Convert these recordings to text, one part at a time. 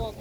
ကိၣ်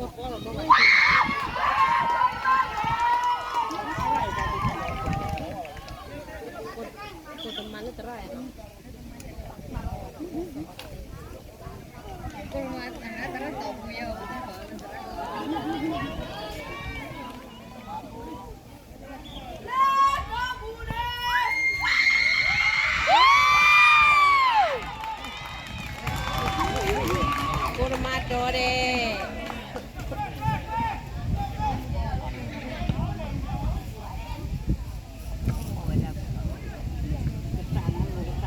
တမၤဒီးဒဲး, ထံဝါဘျီၣ်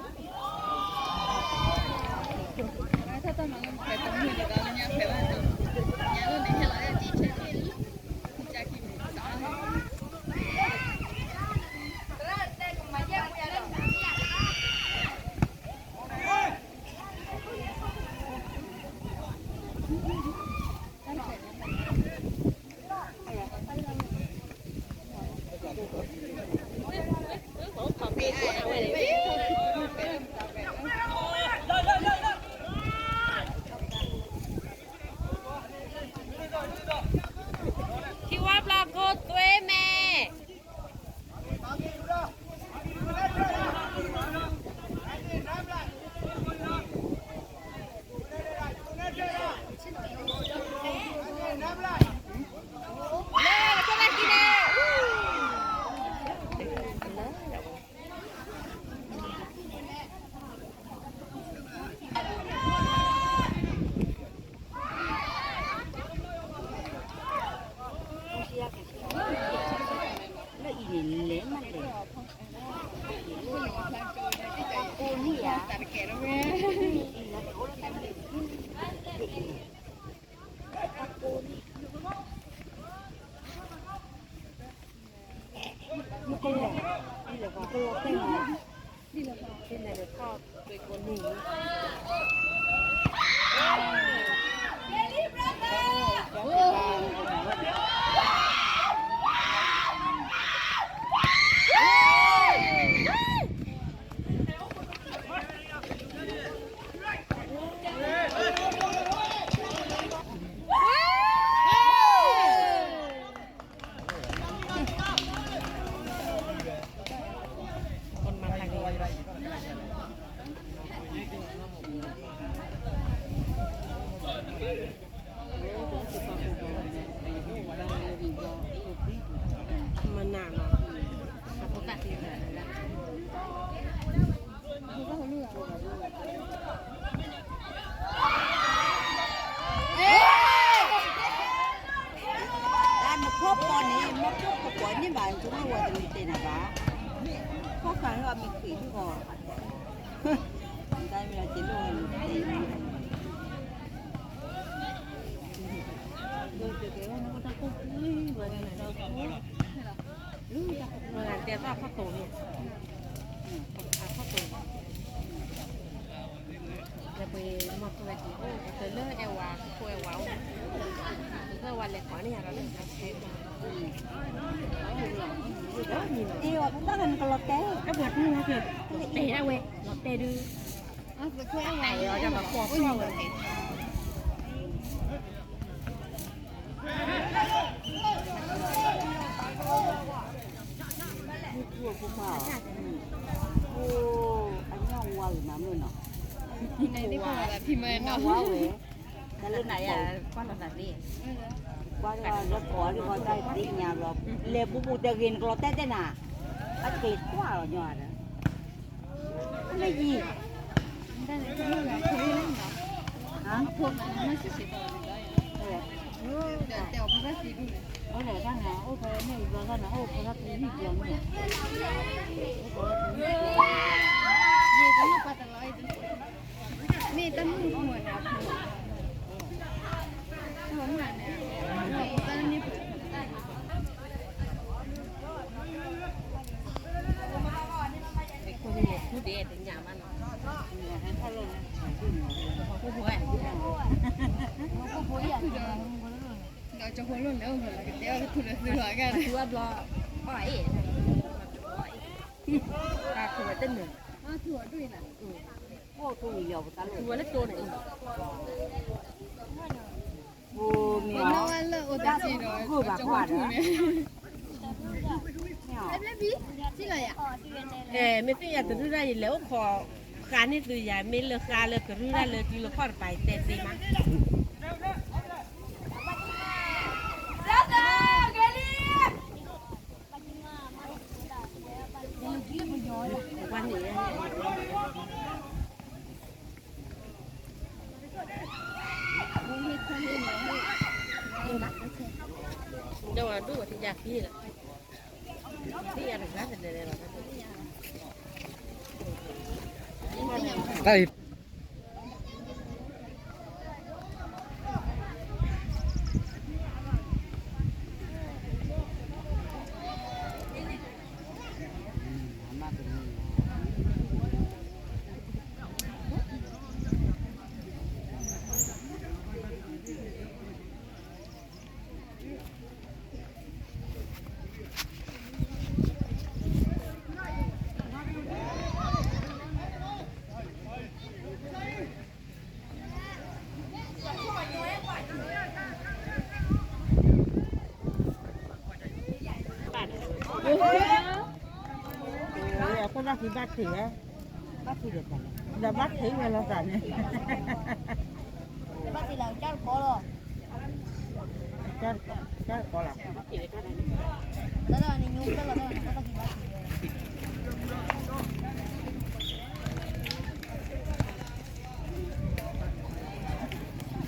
ခိၣ်သွ့မဲာ် လၢအံၤန့ၣ်လဲၤမးလဲၤ, တၢ်ကိၢ်န့ၢ်ယၤ, တၢ်ကိၢ်န့ၢ် မ့ၢ်ကလဲၤ, ဒ်လဲၣ်ပှၤကလီၤတဲာ်မး, ဒ်လဲၣ်ထီၣ်ပှ့ၤကိးန့ၢ်, မနၤလီၤ, အဖိသၣ်သ့ၣ်တဖၣ် တၢ်နဖီၣ်ဖီန့ၣ် မ့ၢ်ဖီၣ်ဖီန့ၣ်ဘၣ် နကမ့ၢ်ဝဲတမ့ၢ်တဲနၤဘၣ်, ဖီၣ်ဃာ်ဟဲအီၤမ့ၢ်ခွံးဟံၣ်ဃီ, တၢ်မ့ၢ်အက့ၤလိၣ်ဝဲန့ၣ် တဲသၣ်ဖီၣ်တိၤန့ၣ်, ဖီၣ်တိၤ လၢပှ့ၤမီၢ်ခိၣ်ဝဲဒၣ်အိၣ် တလၢအဲၣ်ဝဲခိၣ်အဲၣ်ဝဲအိၣ်, တလၢဝဲလဲၤကိးန့ၢ်ယၤဒီးလၢနဆဲး, အ့ၣ် တၢ်နကလီၤတဲာ်, အဘၣ်တူၢ်ဝဲက့ၤ, တဲဒၣ်ဝဲ, လီၤတဲာ်ဒုး, တၢ်အဲၣ်အီၤဒၣ်မၤပိာ်ပျီၢ်ဝဲက့ၤ မ့ၢ်ထူအဖိခွါ, အိၣ်အညီဝါဂ့ၤမးမ့ၢ်နီၤ, အညီဝါဝဲ, တၢ်လၢနၤယၤ, ကွၢ်လီၤသးသ့, ကွၢ်လီၤလၢကိးဒ်ဃီတၢ်သ့ၣ်ညါဘျီ, လဲၤဘူးဘူးတဂ့ၤနကလီၤတဲာ်တဲာ်နၤ, အက့ၤကွၢ်လီၤညီဒီး မ့ၢ်ယံၤ, ဟါ, အိၣ်ဒီးတၢ်န့ၣ် အိၣ်ဖဲန့ၣ်ဘျီတၢ်န့ၣ် အိၣ်ဖဲန့ၣ်ဘျီတၢ်န့ၣ် အိၣ်ဖဲတၢ်ပံၤဟံၣ်ဘျီန့ၣ်, မ့ၢ်တၢ်မုၣ်ဖိန့ၣ် အဖိ, တၢ်မုၣ်န့ၣ် ဖိန့ၣ် ဖူဒဲးတညၣ်မးနီၤ, ဖိဖိ, ဒီးကၠီဖိလိၣ်လဲၤအိၣ်လီၤ ကတဲအီၤကထူလၢသုလီၤအဂၤန့ၣ် ထူအဘျီ, အီၣ်အ့ၣ်, တၢ်ထူဝဲတနၢၤ, ထူဝဲလၢတိန့ၣ်, မ့ၢ်အိၣ်ဘၣ်ကွၢ်ဒီး ကဲ မ့ၢ်သ့ၣ်ညါတရူၢ်တၢ် ယလဲၤအိၣ်ခိးဃါန့ၢ်သုယၤ မ့ၢ်လၢဃါလၢကရူၢ်တၢ်လၢဒုလၢခီၣ်တပၤ ယတဲသ့မး တၢ်အံၤ အဃိဘၣ်သံဘၣ်ထံးဝဲ, ဘၣ်ထံးဒီးတၢ်လီၤ, ဒီးဘၣ်ထံးဝဲလီၤတၢ်န့ၣ်, ဘၣ်သံလၢကၢ်ကီလီၤ, ကၢ်ကီလီၤ, တၢ်လီၤန့ၣ်ညိဖျၢၣ်လီၤ, တၢ်လီၤန့ၣ်ဘၣ်သံဘၣ်ထံးဝဲ တ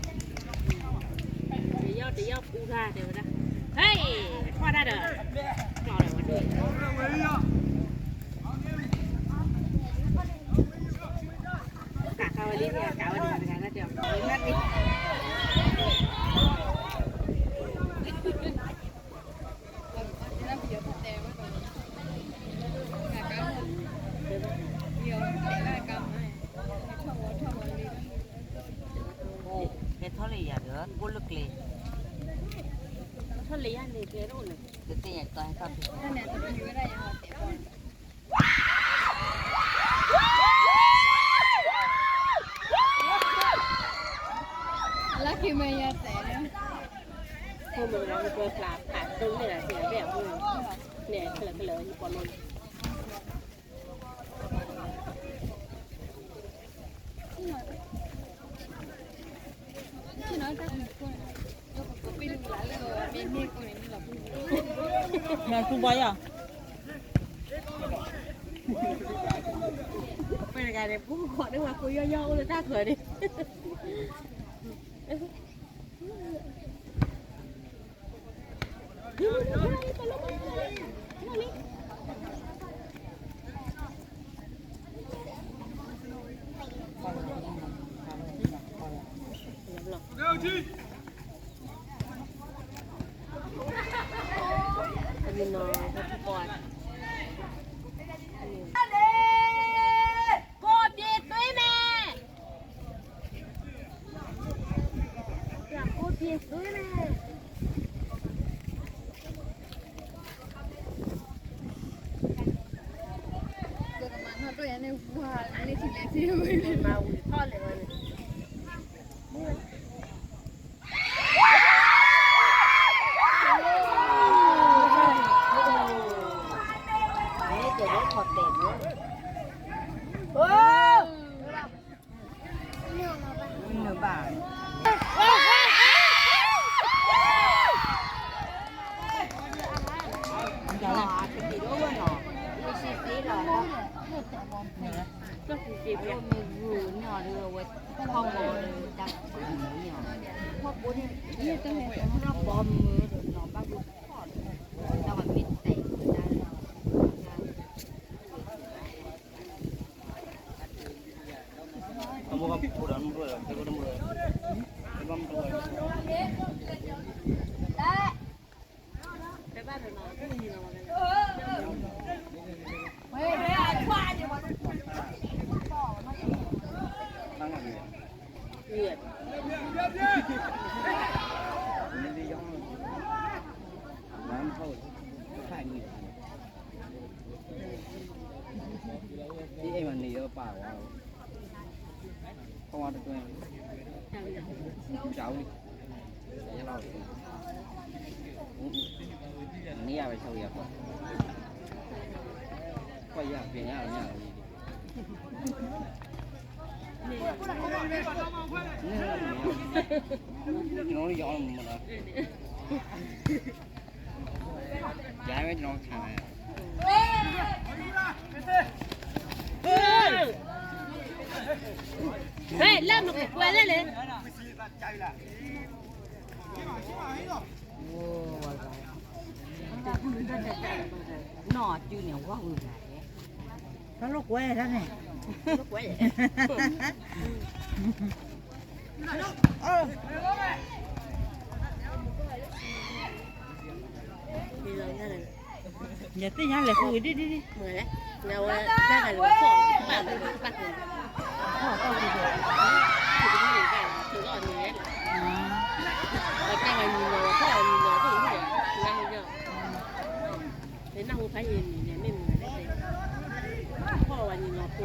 ယီၢ်တယီၢ်ပူထါတဲဝဲဒၣ်, ဟဲ, ထီၣ်တၢ်ဒီး, ကျီၢ်ဒီးဝဲဒၣ်, ကးထီၣ်ဝဲလံန့ၣ် ကးဝဲန့ၣ်တဂၤတၢ်တဲအီၤ, ကဲထီၣ်လံယၤဒီး ကိၣ်လၢကျဲ, ထီၣ်လံယၤန့ၣ် ကဲထီၣ်လံ, ကသ့ၣ်ညါကဟဲထီၣ်ဖဲ လၢခံမ့ၢ်ယတဲ, ဖိမုၣ်ကလၢမ့ၢ်ပှၤဖျါဖးဒိၣ်န့ၣ်လီၤ, စံးဘၣ်အမုၢ်, န့ၣ်ကလၢာ်ကလၢာ်ယပှၤလိၤန့ၣ်, မ့ၢ်သူဘီယီၤ, ပှၤတဂၤန့ၣ် ပူၤကီးန့ၢ်ဝဲ ပယီယီအိၣ်လၢတၢ်ဃၢၤန့ၣ် ကိၣ်ပျ့သွ့မဲာ်, ကိၣ်ပျ့သွ့မဲာ်, မၤဝံၤထီၣ်လဲၣ်ဝဲန့ၣ် ဒီးပၢ်ဝဲ ဖီဝါတတွဲၢ်, မ့ၢ်တၢ်အူလံ, မ့ၢ်ယၤဝဲဆၢဝံၤအပှၤ, ကွၢ်ယၤပျဲညါအီၤညါလီၤ, ယၤဝဲကျွန်တော်ခံလိုက်ရအောင်. ဟဲ့ လၢမကွဲလဲၣ်လဲၣ်. နီၢ်အစုန့ၣ် ဝါဝံၤဘၣ်လဲၣ်. တၢ်လိာ်ကွဲတၢ်န့ၣ်. လိာ်ကွဲလဲၣ်. ယသ့ၣ်ညါလဲၤဃုဒ်ဒ်ဒ်, မ့ၢ်လဲၣ်, နဝဲတၢ်ဂၤလၢပှၤဖီၣ်ပာ်က့ၤ, ဖီၣ်ပာ်က့ၤ, ထုးလီၤန့ၣ်လဲၣ်, ပှၤတၢ်ဂၤညီနီၤ ပှၤဖီၣ်အီၤညီနီၤ သ့ၣ်ညါ, နၢ်ဟူယီၤ, နၢ်ဟူဖးယံၤန့ၣ် မ့ၢ်မနုၤလဲၣ်, ဖီၣ်ဝဲညီနီၤဖိ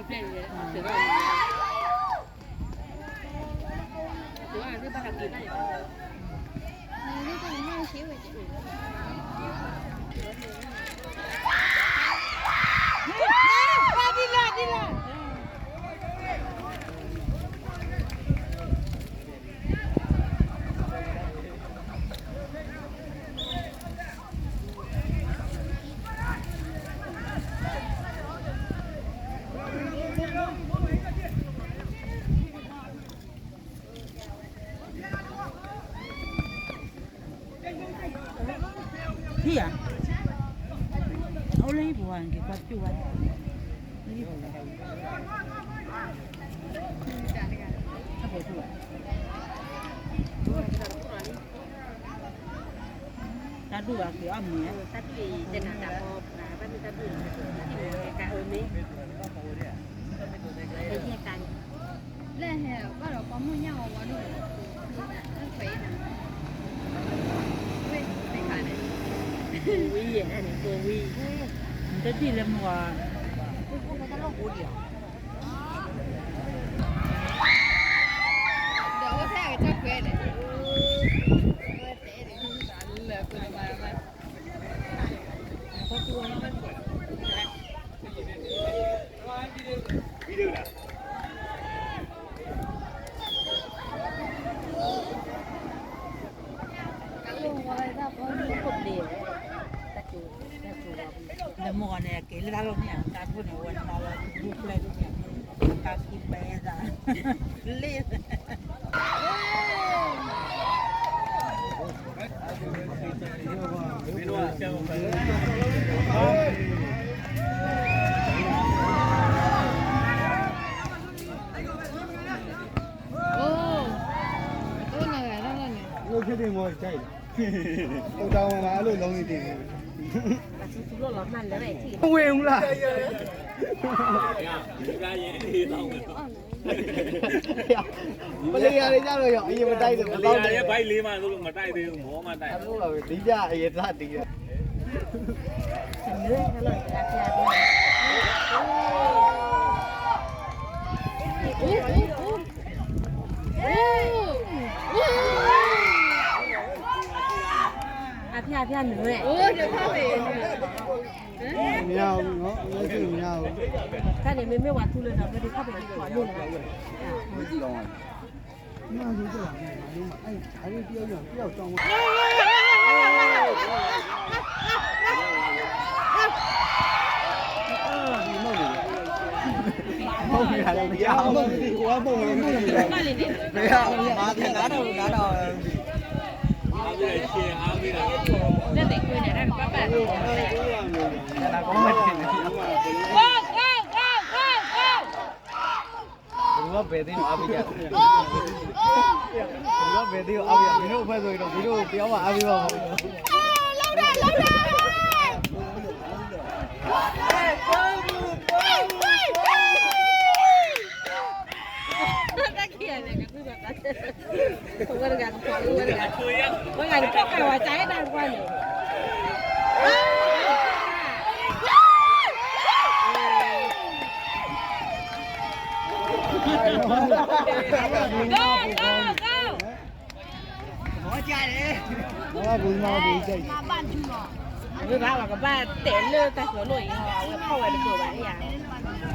တမ့ၢ်လဲၣ်, အိၣ်လၢသီခံဖျၢၣ်န့ၣ်, ထံၣ်ဧါ, အိၣ်လၢဟံၣ်ပူၤဧါ, က့ၤကွၢ်တၢ်ဝဲ, လၢဟံၣ်ပူၤ, တၢ်ဒူၣ်အက့ၤအီၣ်မ့ၤ, တၢ်ဒူၣ်အံၤ တနၤတၢ်အီၣ်ပှၤ ဘၣ်မ့ၢ်တၢ်ဒူၣ်အံၤ, တယဲၢ်ကါန့ၣ်, လၢဟဲဘၣ်ဒီးပှၤမိၢ်ညၣ်ဝဲဝဲဒိၣ်, ဝံၤယဲၢ်န့ၣ် ကိးဝံၤ, နတဒ်လဲၣ်မ့ၢ်, တၢ်လီၢ်ပူၤဒံးဧါ. လၢမုၢ်ဂီၤန့ၣ် က့ၤလၢတၢ်လီၢ်န့ၣ် တၢ်ဖိန့ၣ် ဝဲနီၤဝဲ ဘူၣ်ဖျဲၣ်ဒ်န့ၣ် ကါခံပဲသး လ့ၣ် အိၣ်နဂၤတၢ်လီၢ်န့ၣ် အိၣ်တၢ်ဝဲ အလိၣ်လုံးန့ၣ်တ့ၢ် ဝ့ၢ်မူလၢ် ပလံယၤလၢညါလီၤယီၤ အယံၤမတၢ်အံၤ ပသီန့ၣ် ဘၣ်လံမး မတၢ်အံၤ မတၢ်အံၤ ဒ်ယၤ အယံၤသးဒ်ယၤ အဖျါအဖျါနုၤလဲၣ် မရဘူးနော် မရဘူး တၢ်န့ၣ်မ့မ့ၢ်ဝဲသူလၢဒီး ဘယ်လိုခပ်ပြီးခေါ်လို့လဲ မရဘူး အဲ့ဒါတယောက်ယောက်တယောက်ကြောင်းဝင် ဟုတ်ပြီလား မရဘူး ဟိုကပုံမှန်မဟုတ်ဘူး မရဘူး မရဘူး မရဘူး လက်တွေကွေးနေတာကပတ်ပတ် ဘယ်သူကပဲသီးအါပေးကြလဲ။ ဘယ်သူကပဲသီးအါပေးကြလဲ။ မင်းတို့အဖွဲ့ဆိုရင်တော့ မင်းတို့တယောက်မှအားပေးပါဦး။ လောက်တာ လောက်တာ။ တၢ်ခံဂၤန့ၣ် ကကွၢ်ပါ ဝဲတဂၤတခွါ ဝဲတဂၤ ဝဲတဂၤတခွါ ဝဲတဂၤတခွါန့ၣ် အဝဲဘၣ်ကဘၣ်တဲာ်လၢတၢ်ဃၢၤလိၣ်အံၤ အဝဲဖီၣ်ဝဲတဘိဘၣ်ယၤ.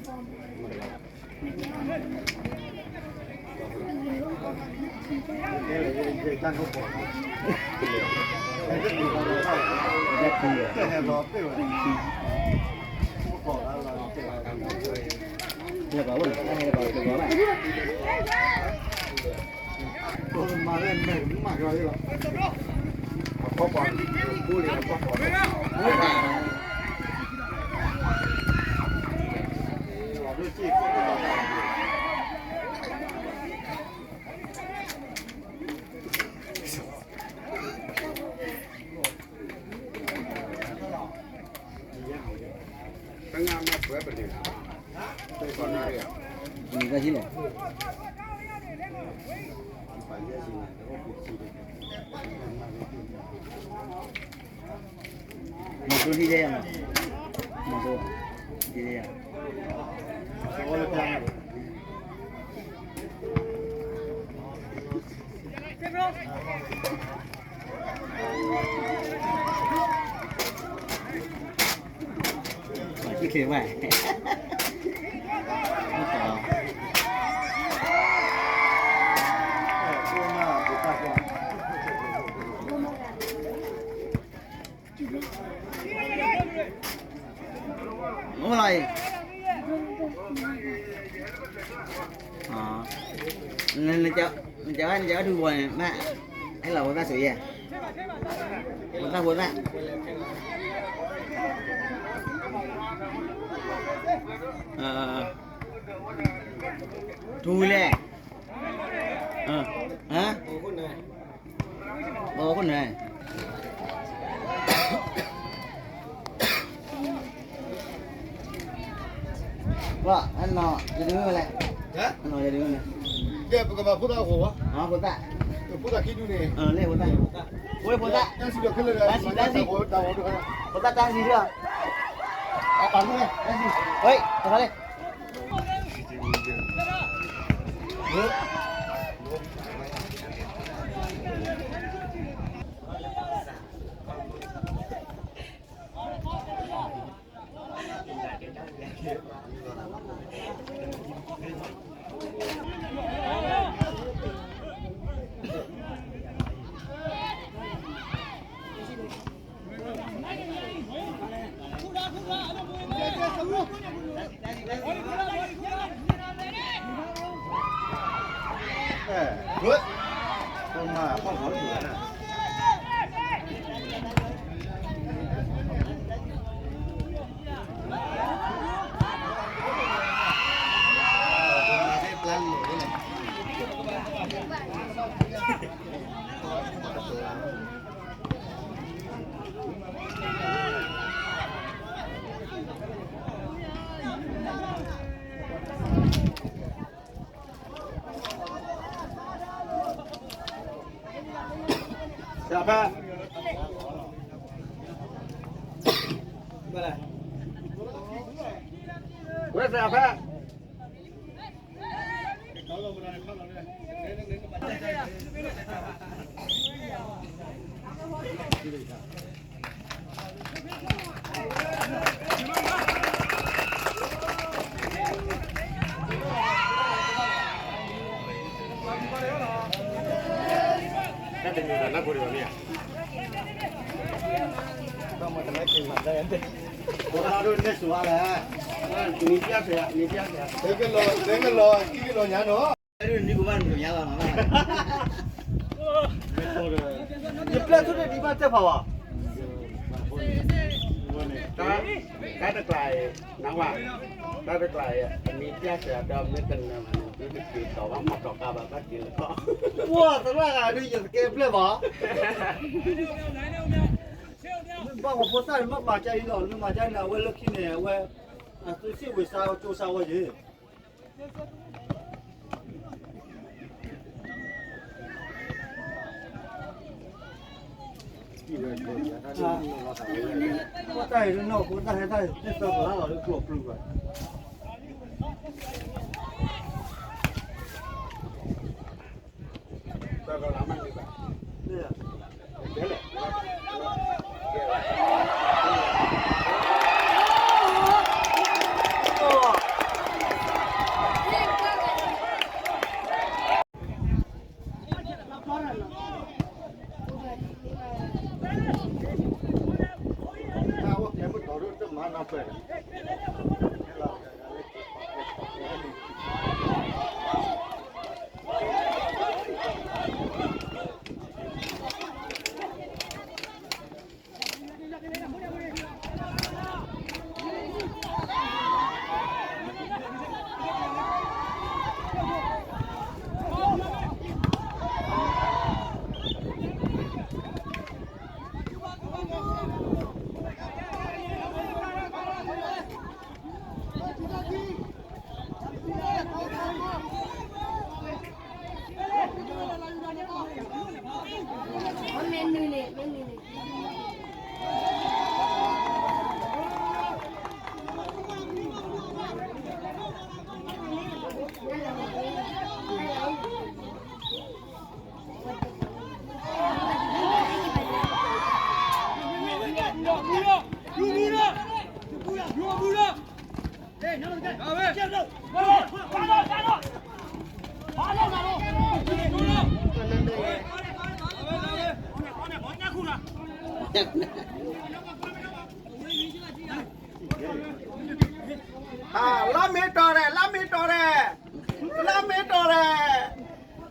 တၢ်ဆံလီၤ. မီၤစိထံၣ်တဲယၤမး, မီၤစိ, ထံၣ်တဲယၤ. မ့ၢ်လီၤအံၤ, နကဝဲ နကဝဲဒုးဝီၤန့ၣ် မ့ၢ်ဟဲလီၤဖိသၣ်ဆိးယဲၢ်, ဖိသၣ်ဖိသၣ်, ထူလဲၣ်, ဟါ, အိၣ်ခိၣ်နၢၤ, ဝဲ အနီၢ်ယဒုးလဲၣ်, အနီၢ်ယဒုးလဲၣ်, ကဲ ပကမၤဖိသၣ်အဃိဝဲ, ဖိသၣ်, ဖိသၣ်ခံဒုန့ၣ်, လၢဖိသၣ်, ဝဲဖိသၣ်, တၢ်စံးဒီးခဲလၢာ်ဒီး, တၢ်စံး, ဖိသၣ်တၢ်စံးဒီး, အပာ်မ့ၢ်, တၢ်စံး, ဝဲ, တခါလၢ စးဖဲ, ဝဲစးဖဲ. တၢ်တမံၤဘၣ်နၢ်ဖိဒံးဘၣ်မ့ၢ်ဧါ, ဘၣ်မၤတၢ်လၢက့ၤမၤတၢ်ယၤ, ဖိသၣ်ဒိၣ်န့ၣ်စှၤလဲၣ်, နံၤပျၢ်ဆဲး, နံၤပျၢ်ဆဲး, တဲကလီၤ, တဲကလီၤ, ကံကလီၤညါနီၤ, နံၤကဘၣ်နံၤကညါလီၤ, ယပျဲၢ်ထူၣ်န့ၣ်ဒံးဘၣ်တဲဖးဘၣ်, တၢ်တကျါအံၤ, နဝဲ, တၢ်တကျါအံၤ, အမံၤပျၢ်စၢၤဒီးမ့ၢ်တနၢၤမးန့ၣ် သုတက့ၤတီၤဘၣ်မီၢ်တီၤကါဘၣ် ဘၣ်က့ၤလၢထီၣ်, ပှၤသရၣ်ဂၤဒုးယသကဲဘျဲၣ်ဘၣ်, မ့ၢ်ဘၣ်ပှၤဖိသၣ်န့ၣ် မ့ၢ်မၤကါအံၤလီၤ, မ့ၢ်မၤကါအံၤန့ၣ် အဝဲလၢခံန့ၣ် အဝဲ, အသုစံးဝံၤစါကၠိစါဝဲယ့ၢ် တၢ်အံၤတနီၢ်ဖိတၢ်ဟဲတၢ်သၢကလါလီၤလၢကျိာ်ပျုၤဘၣ်, သၢကလါမ့ၢ်န့ၣ်ဘၣ်, ဒ်လဲၣ်, အီၤ, လါမ့ၢ်တီၤရဲၣ်, လါမ့ၢ်တီၤရဲၣ်, လါမ့ၢ်တီၤရဲၣ်.